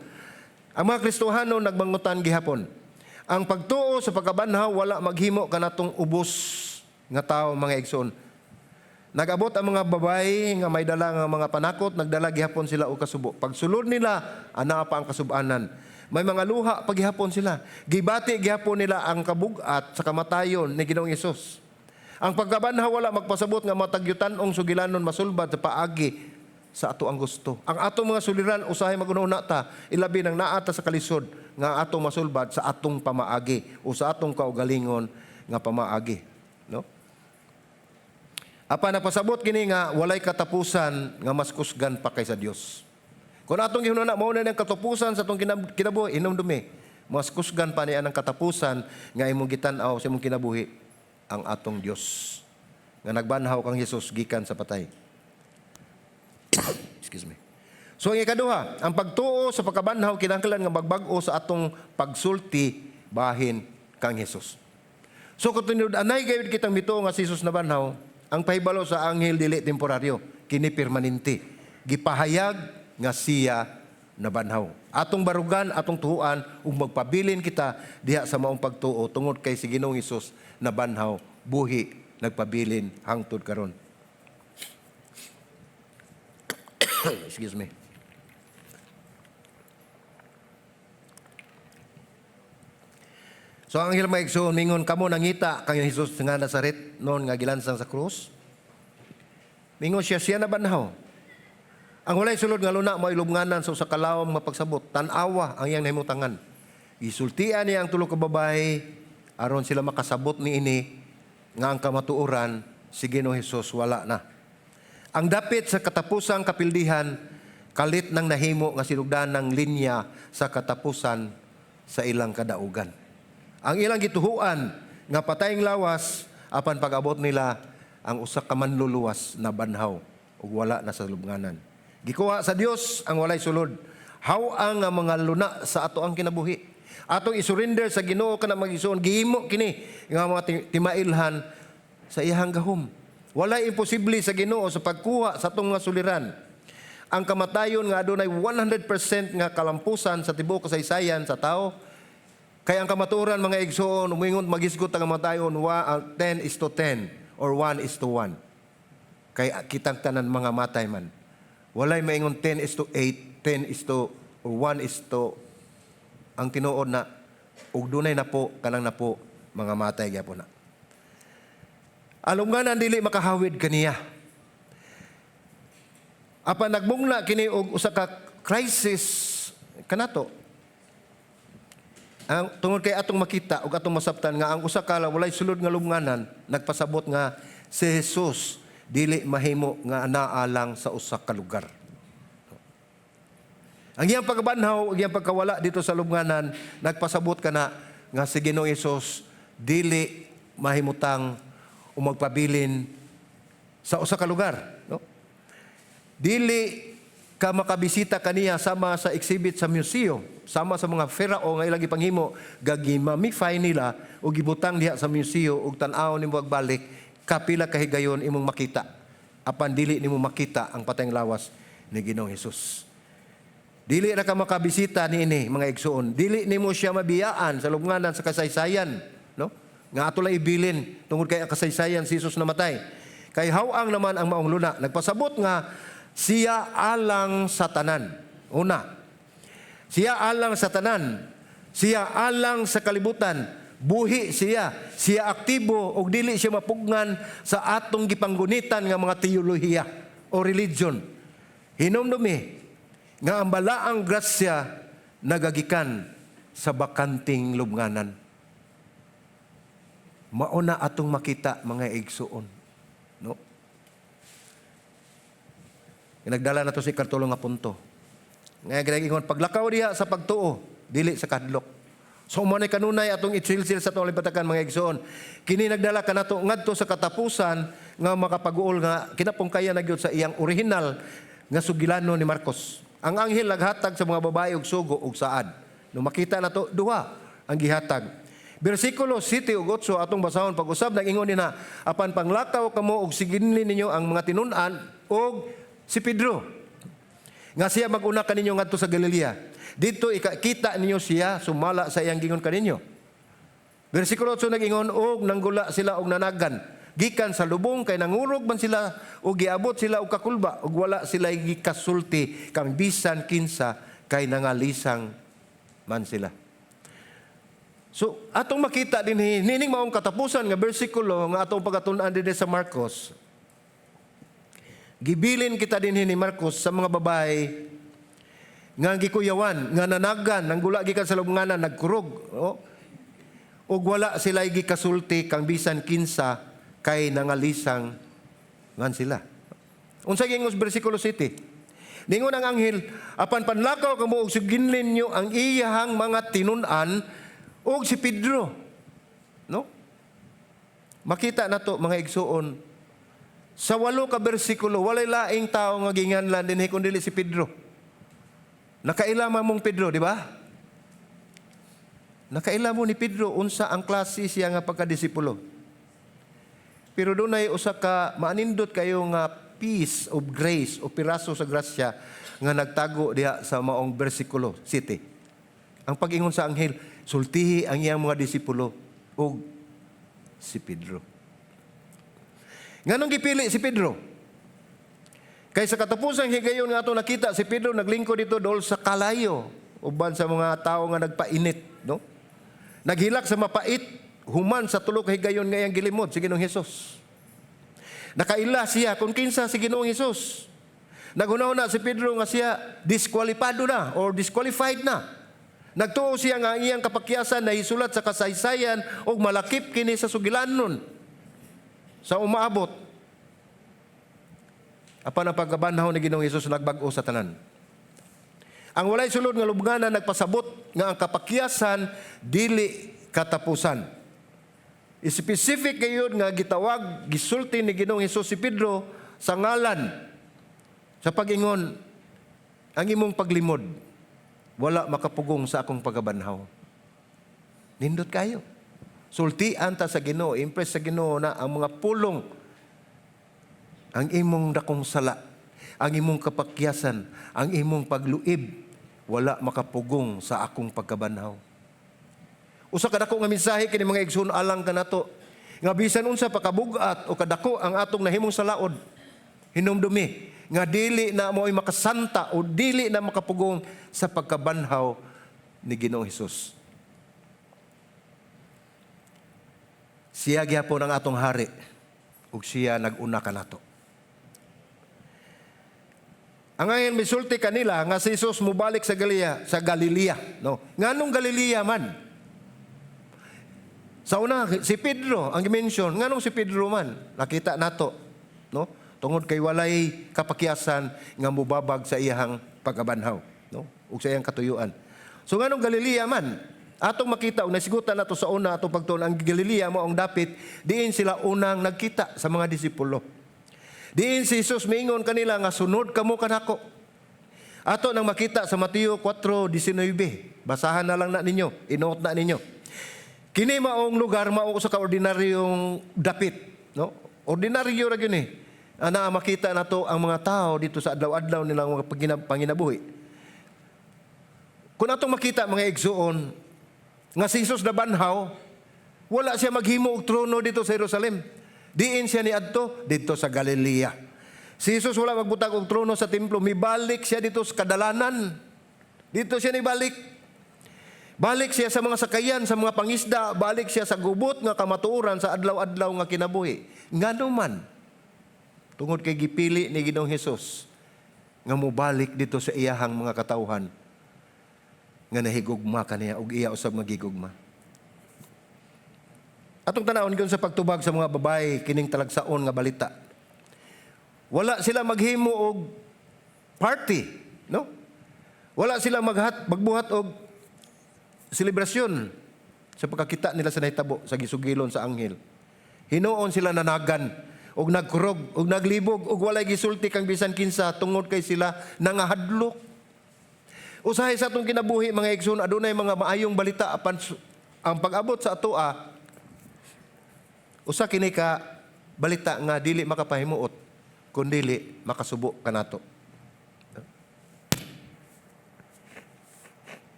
Ang mga Kristohano nagmangutan gihapon. Ang pagtuo sa pagkabanhaw wala maghimo kanatong ubos nga tao, mga igsoon. Nag-abot ang mga babae nga may dala nga mga panakot, nagdala gihapon sila og kasubo. Pagsulod nila, ana pa ang kasubanan. May mga luha pa gihapon sila. Gibati gihapon nila ang kabugat sa kamatayon ni Ginoong Hesus. Ang pagkabanhaw wala magpasabot nga matag yutan-ong sugilanon masulbad sa paagi sa ato ang gusto. Ang atong mga suliran usahay maguna ta, ilabi nang naa ta sa kalisod nga atong masulbad sa atong pamaagi o sa atong kaugalingon nga pamaagi, no? Apan napasabot kini nga walay katapusan nga mas kusgan pa kaysa Dios. Kung atong gihunahuna mao na ang katapusan sa atong kinabuhi, hinumdumi, mas kusgan pa niya ang katapusan nga imong gitan-aw sa imong kinabuhi, ang atong Dios nga nagbanhaw kang Hesus gikan sa patay. Excuse me. So ang ikaduha, ang pagtuo sa pagkabanhaw kinahanglan nga magbag-o sa atong pagsulti bahin kang Hesus. So kung tinud anay gayud kitang mituo nga si Jesus nabanhaw, ang pahibalo sa anghel dili temporaryo, kini permanente. Gipahayag nga siya nabanhaw. Atong barugan, atong tuhuan ug magpabilin kita diha sa maong pagtuo tungod kay si Ginoong Hesus nabanhaw, buhi, nagpabilin hangtod karon. Excuse me. So ang anghel, mga igsoon, mingon, "Kamo nangita kang Jesus nga Nazaret noon nga gilansang sa krus." Mingon siya, "Siya nabanhaw." Ang walay sulod nga luna mo'y lubnganan sa usa ka lawom nga pagsabot. Tan-awa ang iyang nahimutangan. Gisultian niya ang tulo ka babae aron sila makasabot niini nga ang kamatuoran, si Ginoong Hesus wala na. Ang dapit sa katapusang kapildihan kalit nang nahimo nga sinugdanang linya sa katapusan sa ilang kadaugan. Ang ilang gituhuan nga patayng lawas, apan pag-abot nila, ang usa ka manluluwas nabanhaw ug wala na sa lubnganan. Gikuha sa Dios ang walay sulod. Haw-ang nga mga luna sa ato ang kinabuhi. Atong isurrender sa Ginoo kana, mga igsoon, gihimo kini nga mga timailhan sa iyang gahom. Walay imposible sa Ginoo sa pagkuha sa atong mga suliran. Ang kamatayon nga adunay 100% nga kalampusan sa tibuok kasaysayan sa tao. Kay ang kamatuoran, mga igsoon, umingon magisgot ang kamatayon 10 is to 10 or 1 is to 1. Kay kitang tanan mga matay man. Walay maingon 10 is to 8, 10 is to or 1 is to. Ang tinuod na ug dunay napo kanang napo, mga matay gyapon na. Alumganan dili makahawid kaniya. Apan nagbungna kini og usa ka crisis kanato. Ang tungod kay atong makita ug atong masabtan nga ang usa ka walay sulod nga lubnganan nagpasabot nga si Jesus dili mahimo nga anaa lang sa usa ka lugar. Ang iyang pagkabanhaw, ang iyang pagkawala dito sa lubnganan, nagpasabot kana nga si Ginoong Hesus dili mahimutang o magpabilin sa usa ka lugar, no? Dili ka makabisita kaniya sama sa exhibit sa museum, sama sa mga pharaoh nga ilang gipanghimo, gagi-mummify nila o gibutang diha sa museum ug tan-aw nimo pagbalik kapila kahigayon imong makita. Apan dili nimo makita ang patayng lawas ni Ginoong Hesus. Dili ra ka makabisita niini, mga igsuon. Dili nimo siya mabiyaan sa lubnganan sa kasaysayan, no? Nga ato lang ibilin tungod kay ang kasaysayan si Jesus namatay. Kay haw-ang naman ang maong luna. Nagpasabot nga siya alang sa tanan. Una, siya alang sa tanan. Siya alang sa kalibutan. Buhi siya. Siya aktibo ug dili siya mapugngan sa atong gipanggunitan nga mga teolohiya o religion. Hinumdumi nga ang balaang grasya nagagikan sa bakanting lubnganan. Mauna atong makita, mga igsuon. No? Nagdala na to si ikatulo nga punto. Nga ginag-ingon, paglakaw diha sa pagtuo, dili sa kadlok. So mo na kanunay atong itsilsil sa atong alibatakan, mga igsoon. Kini nagdala kanato ngadto sa katapusan nga makapag-uol nga kinapungkayan na gyud sa iyang original nga sugilano ni Marcos. Ang anghel naghatag sa mga babae og sugo og saad. No, makita nato duha ang gihatag. Bersikulo 7 ug 8 atong basahon. Pag-usab nag-ingon nila, "Apan panglakaw kamo og siginli ninyo ang mga tinun-an og si Pedro nga siya mag-una kaninyo ngadto sa Galilea. Didto ikakita ninyo siya sumala sa iyang gingon kaninyo." Bersikulo 8 nag-ingon, "Og nanggula sila og nanagan gikan sa lubong kay nangurog man sila og giabot sila og kakulba ug wala sila gikasulti kang bisan kinsa kay nangalisang man sila." So, atong makita din nining maong katapusan nga bersikulo nga atong pagkatun-an dinhi sa Marcos. Gibilin kita dinhi ni Marcos sa mga babae nga gikuyawan, nga nanagan, nanggula gikan sa lubnganan, nagkurog, oh. Ug wala sila gikasulti kang bisan kinsa kay nangalisang ngan sila. Unsa giingon sa bersikulo 7? Ningon ang anghel, "Apan panlakaw kamo og suginlin nyo ang iyahang mga tinun-an ug si Pedro." No? Makita nato, mga igsuon, sa walo ka bersikulo, walay laing tao nga ginganlan dinhi kun dili si Pedro. Nakaila man mong Pedro, di ba? Nakaila mo ni Pedro unsa ang klase siya nga pagkadisipulo. Pero dunay usa ka maanindot kayo nga piece of grace o piraso sa grasya nga nagtago diha sa maong bersikulo 7. Ang pag-ingon sa anghel, "Sultihi ang iyang mga disipulo ug si Pedro." Nganong gipili si Pedro? Kay sa katapusang higayon nga ato nakita, si Pedro naglingkod dito dol sa kalayo uban sa mga tao nga nagpainit, no? Naghilak sa mapait human sa tulo ka higayon nga iyang gilimod si Ginoong Hesus. Nakaila siya kung kinsa si Ginoong Hesus. Naghuna si Pedro nga siya diskwalipado na or disqualified na. Nagtuo siya nga ang iyang kapakyasan na isulat sa kasaysayan ug malakip kini sa sugilanon sa umaabot. Apan ang pagkabanhaw ni Ginoong Hesus nagbag-o sa tanan. Ang walay sulod nga lubnganan nagpasabot nga ang kapakyasan dili katapusan. Specific kayo nga gitawag, gisulti ni Ginoong Hesus si Pedro sa ngalan sa pag-ingon, "Ang imong paglimod wala makapugong sa akong pagkabanhaw." Nindot kayo. Sultian ta sa Ginoo, impress sa Ginoo na ang mga pulong, "Ang imong dakong sala, ang imong kapakyasan, ang imong pagluib, wala makapugong sa akong pagkabanhaw." Usa ka dako nga mensahe kini, mga igsoon, alang kanato. Nga bisan unsa pa kabugat o kadako ang atong nahimong salaod, hinumdumi nga dili na mo'y makasanta o dili na makapugong sa pagkabanhaw ni Ginoong Hesus. Siya gyapon ang atong hari ug siya nag-una kanato. Ang anghel misulti kanila nga si Jesus mubalik sa Galilea, sa Galilea, no? Nganong Galilea man? Sa una si Pedro ang gimension, nganong si Pedro man? Nakita nato, no? Tungod kay walay kapakyasan nga mubabag sa iyahang pagkabanhaw, no? Ug sa iyang katuyuan. So nganong Galilea man? Atong makita og nasigutan nato sa una atong pagtuon, ang Galilea mao ang dapit diin sila unang nagkita sa mga disipulo. Diin si Jesus miingon kanila nga "Sunod kamo kanako." Ato nang makita sa Mateo 4:19. Basahan na lang na ninyo, inote na ninyo. Kini maong lugar mao sa kaordinaryong dapit, no? Ordinaryo ra gyud ni. Ana makita nato ang mga tao dito sa adlaw-adlaw nilang mga panginabuhi. Kung atong makita, mga igsuon, nga si Jesus nabanhaw, wala siya maghimo og trono dito sa Jerusalem. Diin siya niadto? Dito sa Galilea. Si Jesus wala magbutang og trono sa templo, mibalik siya dito sa kadalanan. Dito siya nibalik. Balik siya sa mga sakayan, sa mga pangisda, balik siya sa gubot nga kamatuoran sa adlaw-adlaw nga kinabuhi. Ngano man? Tungod kay gipili ni Ginoong Hesus nga mobalik dito sa iyahang mga katawhan nga nahigugma kaniya ug iya usab magigugma. Atong tanawon gyud sa pagtubag sa mga babae kining talagsaon nga balita. Wala sila maghimo og party, no? Wala sila magbuhat og selebrasyon sa pagkakita nila sa nahitabo sa gisugilon sa anghel. Hinuon sila nanagan og nagkurog og naglibog og walay gisulti kang bisan kinsa tungod kay sila nangahadlok. Usahay sa atong kinabuhi, mga igsoon, adunay mga maayong balita, apan ang pag-abot sa atoa, usa kini ka balita nga dili makapahimuot kun dili makasubo kanato.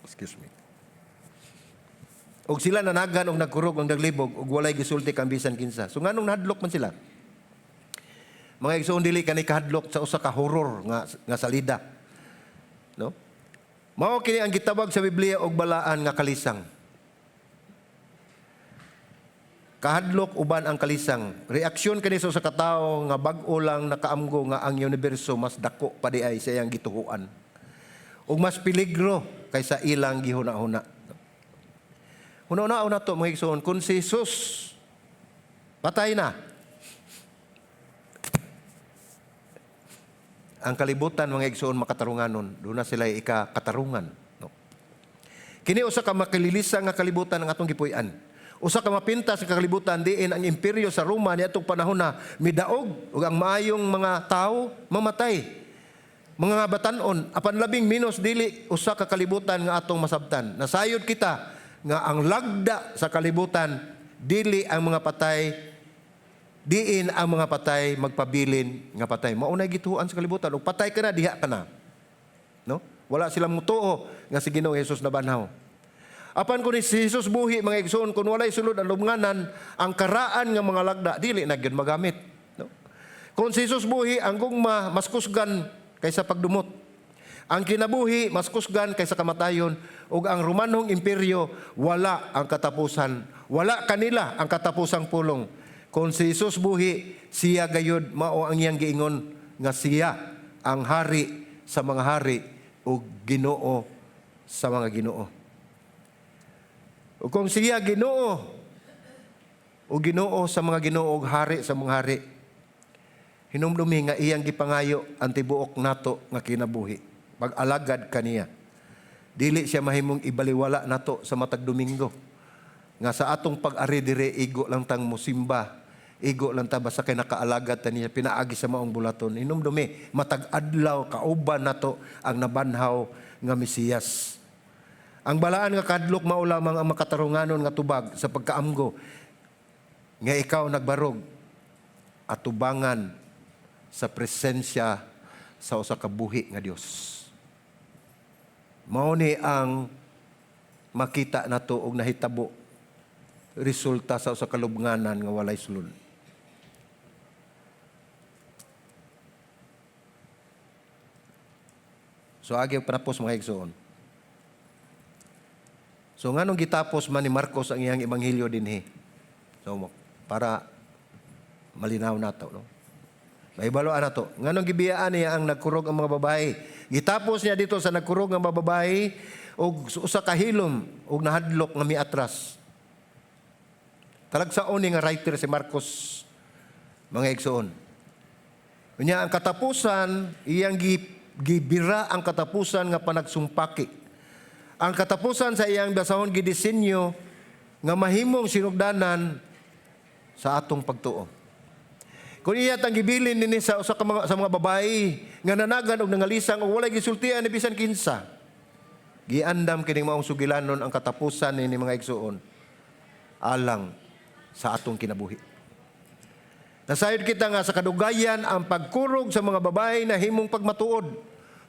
Excuse me. Og sila nanagan og nagkurog og naglibog og walay gisulti kang bisan kinsa. So nganong nahadlok man sila? Mga igsoon, dili kani kahadlok sa usa ka horror nga salida. No? Mao kini ang gitawag sa Biblia og balaan nga kalisang. Kahadlok uban ang kalisang. Reaksyon kani sa usa ka tawo nga bag-o lang nakaamgo nga ang universo mas dako pa di ay sa iyang gituhuan. Ug mas peligro kaysa ilang gihuna-huna. Huna-huna nato, mga igsoon, kung si Jesus patay na, ang kalibutan, mga igsoon, makatarunganon, duna sila ika-katarungan. No? Kini usa ka makililisa nga kalibutan ang atong gipuy-an. Usa ka mapintas nga kalibutan diin ang imperyo sa Roma niadtong panahon na midaog ug ang maayong mga tawo mamatay. Mga batan-on, apan labing minus dili usa ka kalibutan nga atong masabtan. Nasayod kita nga ang lagda sa kalibutan dili ang mga patay, diin ang mga patay magpabilin nga patay. Mao nay gituohan sa kalibutan. Ug patay ka na, diha ka na. No? Wala silang mutuo nga si Ginoong Hesus nabanhaw. Apan kung si Jesus buhi, mga igsoon, kung walay sulod ang lubnganan, ang karaan nga mga lagda dili na gyud magamit. No? Kung si Jesus buhi, ang gugma mas kusgan kaysa pagdumot. Ang kinabuhi mas kusgan kaysa kamatayon, ug ang Romanong imperyo wala ang katapusan. Wala kanila ang katapusang pulong. Kung si Jesus buhi, siya gayud mao ang iyang giingon nga siya ang hari sa mga hari ug Ginoo sa mga ginoo. Ug kung siya Ginoo o Ginoo sa mga ginoo ug hari sa mga hari, hinumdumi nga iyang gipangayo ang tibuok nato nga kinabuhi. Pag-alagad kaniya. Dili siya mahimong ibaliwala nato sa matag Domingo. Nga sa atong pag-ari dire, igo lang tang musimba, igo lang ta basta kay nakaalagad ta niya pinaagi sa maong bulaton. Hinumdumi, matag adlaw kauban nato ang nabanhaw nga Mesiyas. Ang balaan nga kadlok mao lamang ang makatarunganon nga tubag sa pagkaamgo nga ikaw nagbarog atubangan sa presensya sa usa ka buhi nga Dios. Mao ni ang makita nato og nahitabo resulta sa usa ka lubnganan nga walay sulod. So agi panapos, mga igsoon. So nganong gitapos man ni Marcos ang iyang ebanghelyo dinhi? So para malinaw nato, no? Mahibaloan nato. Nganong gibiyaan niya ang nagkurog ang mga babae? Gitapos niya dito sa nagkurog ang mga babae og usa ka hilom og nahadlok nga miatras. Talagsaon ni nga writer si Marcos, mga igsoon. Unya ang katapusan, iyang gibira ang katapusan nga panagsumpaki. Ang katapusan sa iyang basahon gidisenyo nga mahimong sinugdanan sa atong pagtuo. Kung iya tang gibilin dinhi sa usa ka mga, sa mga babae nga nanagan og nangalisang og walay gisultian ni bisan kinsa, giandam kining maong sugilanon ang katapusan nini, mga igsuon, alang sa atong kinabuhi. Nasayod kita nga sa kadugayan ang pagkurog sa mga babae na himong pagmatuod.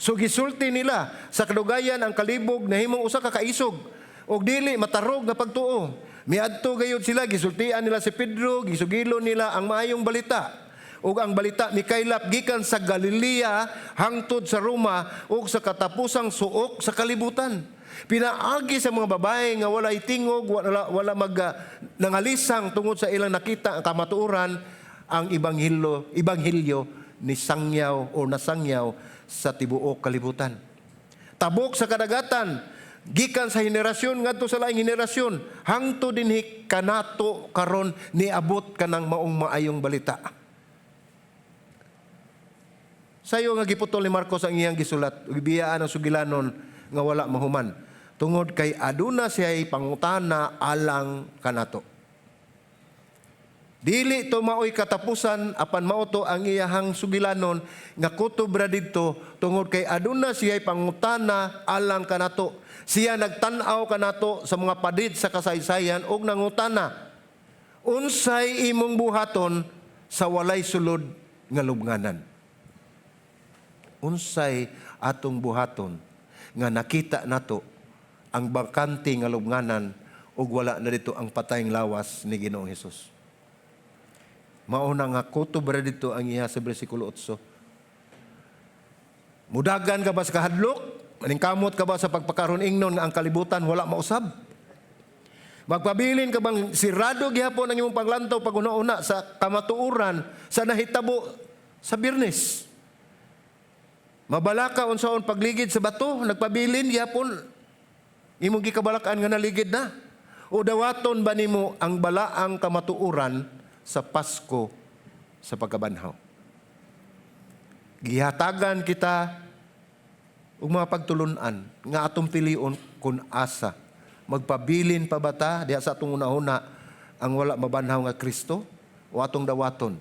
So gisulti nila sa kadugayan, ang kalibog nahimong usa ka kaisog og dili matarog nga pagtuo. Miadto gayud sila, gisultian nila si Pedro, gisugilo nila ang maayong balita. Ug ang balita mikaylap gikan sa Galilea hangtod sa Roma ug sa katapusang suok sa kalibutan. Pinaagi sa mga babae nga walay tingog, wala mag nangalisang tungod sa ilang nakita ang kamatuoran, ang ebanghelyo ni sangyaw o nasangyaw sa tibuok kalibutan. Tabok sa kadagatan, gikan sa henerasyon ngadto sa laing henerasyon, hangtod dinhi kanato karon niabot kanang maong maayong balita. Sayo nga giputol ni Marcos ang iyang gisulat, ug gibiyaan ang sugilanon nga wala mahuman. Tungod kay aduna siya'y pangutana alang kanato. Dili to maoy katapusan, apan mao to ang iyahang sugilanon nga kutob ra didto tungod kay aduna siya'y pangutana alang kanato. Siya nagtan-aw kanato sa mga padid sa kasaysayan ug nangutana, "Unsay imong buhaton sa walay sulod nga lubnganan?" Unsay atong buhaton nga nakita nato ang bakante nga lubnganan ug wala na dito ang patayng lawas ni Ginoong Hesus? Mao na nga kutob ra dito ang iya sa bersikulo 8. Mudagan ka ba sa kahadlok? Maningkamot ka ba sa pagpakaron ingnon nga ang kalibutan wala mausab? Magpabilin ka bang sirado gihapon ang imong panglantaw pag una-una sa kamatuoran sa nahitabo sa Biyernes? Mabalaka unsaon pagligid sa bato, nagpabilin gihapon imong gikabalakan nga naligid na? O dawaton ba nimo ang balaang kamatuoran sa Pasko sa pagkabanhaw? Gihatagan kita og mga pagtulunan nga atong pilion kung asa. Magpabilin pa ba ta diha sa atong una-una ang wala mabanhaw nga Kristo o atong dawaton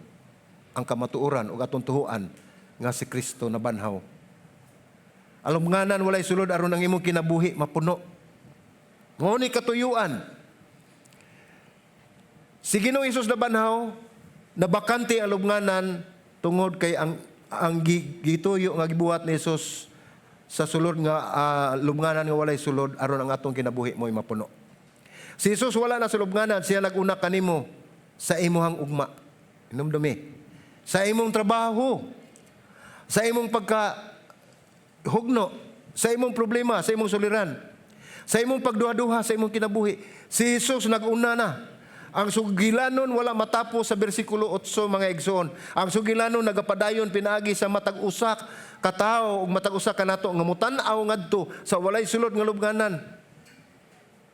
ang kamatuoran ug atong tuhuan nga si Kristo nabanhaw? Alumnganan walay sulod aron ang imong kinabuhi mapuno. Mao ni katuyuan. Si Ginoong Hesus nabanhaw, nabakante ang lubnganan tungod kay ang gituyo nga gibuhat ni Hesus sa sulod nga lubnganan nga walay sulod aron ang atong kinabuhi mo'y mapuno. Si Jesus wala na sa lubnganan, siya nag-una kanimo sa imuhang ugma. Hinumdumi. Sa imong trabaho, sa imong pagka hugno, sa imong problema, sa imong suliran, sa imong pagduha-duha, sa imong kinabuhi. Si Jesus nag-una na. Ang sugilanon wala matapos sa bersikulo 8, mga igsoon. Ang sugilanon nagapadayon pinaagi sa matag usa ka tawo ug matag usa kanato nga mutan-aw ngadto sa walay sulod nga lubnganan,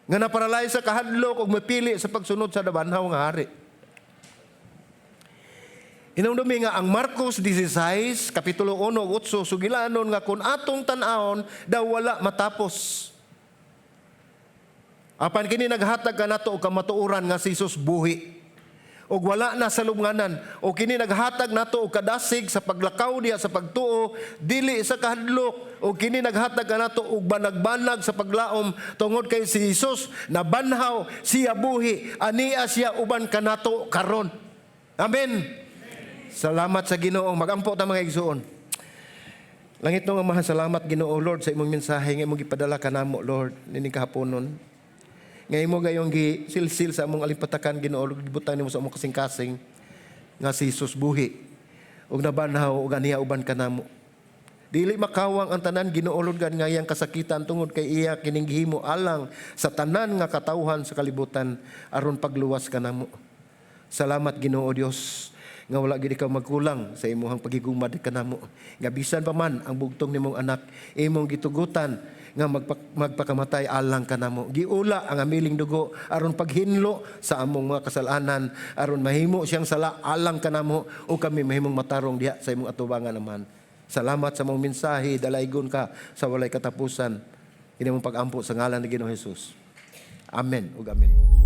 nga naparalay sa kahadlok ug mapili sa pagsunod sa nabanhaw nga hari. Hinumdumi nga ang Marcos 16, Kapitulo 1, 8, sugilanon nga kung atong tan-awon, daw wala matapos. Apan kini naghatag kanato og kamatuoran nga si Jesus buhi og wala na sa lubnganan. O kini naghatag nato og kadasig sa paglakaw diha sa pagtuo, dili sa kahadlok. O kini naghatag kanato og banag-banag sa paglaom tungod kay si Jesus nabanhaw, siya buhi, ania siya uban kanato karon. Amen. Salamat sa Ginoo. Magampo ta, mga igsuon. Langit nga Amahan, salamat, Ginoo Lord, sa imong mensahe nga imong gipadala kanamo, Lord, nining kahaponon. Nga imo gayong gisilsil sa among alimpatakan, Ginoo, gibutang nimo sa among kasing-kasing nga si Jesus buhi ug nabanhaw ug aniya uban kanamo. Dili makawang ang tanan, Ginoo Lord, nga iyang kasakitan tungod kay iya kining gihimo alang sa tanan nga katawhan sa kalibutan aron pagluwas kanamo. Salamat, Ginoo Dios, nga wala gid ikaw magkulang sa imuhang pagigugma kanamo. Nga bisan pa man ang bugtong nimong anak, imong gitugutan nga magpakamatay alang kanamo. Giula ang amiling dugo aron paghinlo sa among mga kasalanan, aron mahimo siyang sala alang kanamo o kami mahimong matarong diha sa imong atubangan naman. Salamat sa mong mensahe, dalaygon ka sa walay katapusan. Ini mong pag-ampo sa ngalan ni Ginoong Hesus. Amen ug amen.